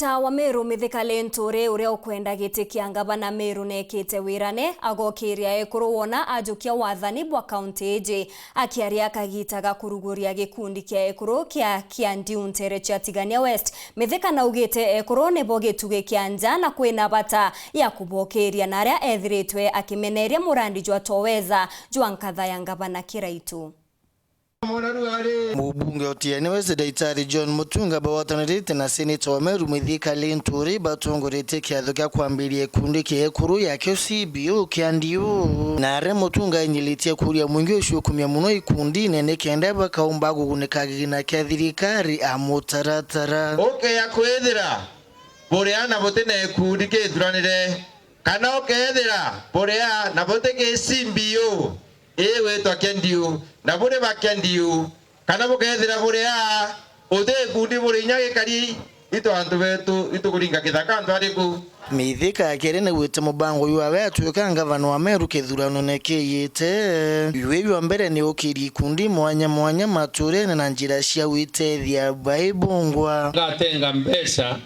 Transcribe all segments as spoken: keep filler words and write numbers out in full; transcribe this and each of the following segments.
Ta wa Meru Mithika Linturi, uria ukwenda giti kia ngavana Meru nekite wirane, agokiria ekuru wona ajukia wathani bwa kaunti iji. Akiaria kagita ga kuruguria gikundi kia ekuru kia Kiandiu ntere cia Tigania West, Mithika naugite ekuru nibo gitugi kia nja na kwina bata ya kubokiria na aria ethiritwe akimeneria murandi jwa Toweza jwa nkatha ya ngavana Kiraitu. Mubunge o Tigania West Daitari John Mutunga bagwatanirite na seneta wa Meru Mithika Linturi batongoretie kiatho kia kwambiria ikundi kia ekuru ya kio C B O Kiandiu. Na aria Mutunga enyilitie kuria mwingi ucio kumia muno ikundine nikenda bakaumba kugunika kigina kia thirikari a mutaratara. Ukeya kwithira buria na buti na ikundi kithuranire, kana ukeethira buria na buti ki C B O ii witwa Kiandiu, na buri ba Kiandiu, kana bukeethira buria uti ikundi buri inya gikari, itu antu betu itukuringa kithaka antu ariku? Mithika akiri nigwite mubango jwawe atwika ngavana wa Meru kithuranone kiyite. Jwi jwa mbere ni ukiria ikundi mwanya mwanya maturene na njira cia gwitethia baibungwa. Ngatenga mbeca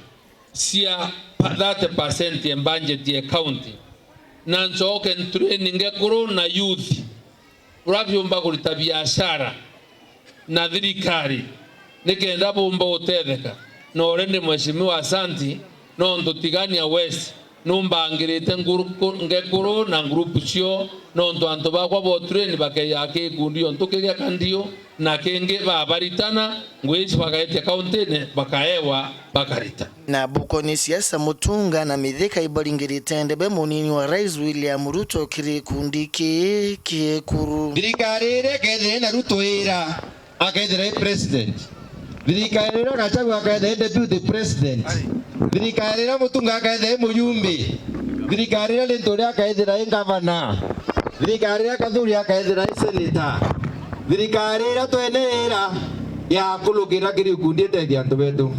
cia pa-, thirty percent ya budget ya county, na ncoke ntrain ngekuru na youth uria biumba kurita biashara na thirikari, nikenda bumba gutetheka. Na already Mheshimiwa Asanti, nontu Tigania West numbangirite nguru-, ngekuru na group cio, nontu antu bakwa bo train bakeya kikundi ontu kigia Kiandiu, na kingi babaritana, ngui ici bagaetia kauntine, bakaewa, bakarita. Na bukoni siasa, Mutunga na Mithika ibaringirite ndebe munini wa Rais William Ruto kiri gikundi kii kiekuru. Thirikari iria ikeethira ina Ruto ira, akeethira i president. Thirikari iria Gachagua akeethira i deputy president. Thirikari iria Mutunga akeethira i mujumbe. Thirikari iria Linturi akeethira i ngavana. Thirikari iria Kathuri akeethira i senator. Thirikari iria twene ira ya kulukira kiri ikundi itethia antu betu.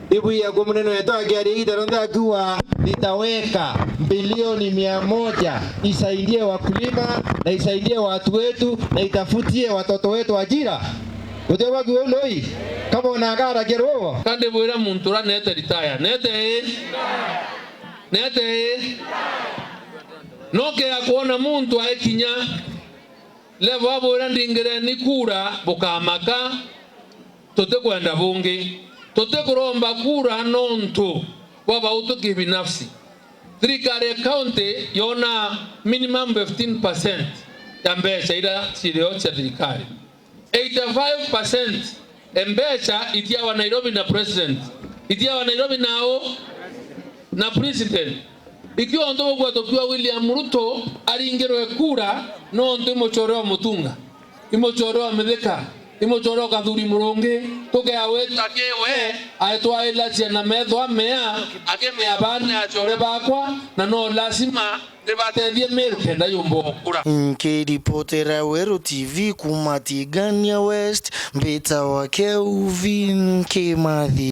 Ibwiya kwa munene wetu akiaria igiita rionthe akiuga, "Nitaweka bilioni mia moja isaidie wakulima na isaidie watu wetu na itafutie watoto wetu ajira." Guti gwaku uu ndui? Kabona akaragia ruo? Kandi bwira muntu uria nete retire, nete ii? Nete ii? Noke ya kwona muntu aikinya level abwira, "Ndingireni kura," bukamaka. Tutikwenda bungi. Tutikuromba kura nontu bwa bautu kibinafsi. Thirikari ya county yona minimum fifteen percent ya mbeca iria cirio cia thirikari. Eighty-five percent ya mbeca itiawa Nairobi na president. Itiawa Nairobi nao na president. Ikio ontu bugwa tukiwa William Ruto aringirwe kura nontu i mucore wa Mutunga, i mucore wa Mithika, i mucore wa Kathuri Murungi, tukea wita ki we aitwaila ciana metho amea, akimea, "Bana acore bakwa, na no lazima ndibatethie Meru kenda yumba kura." Nkiripotera Weru T V kuma Tigania West, mbitawa Kelvin Kimathi.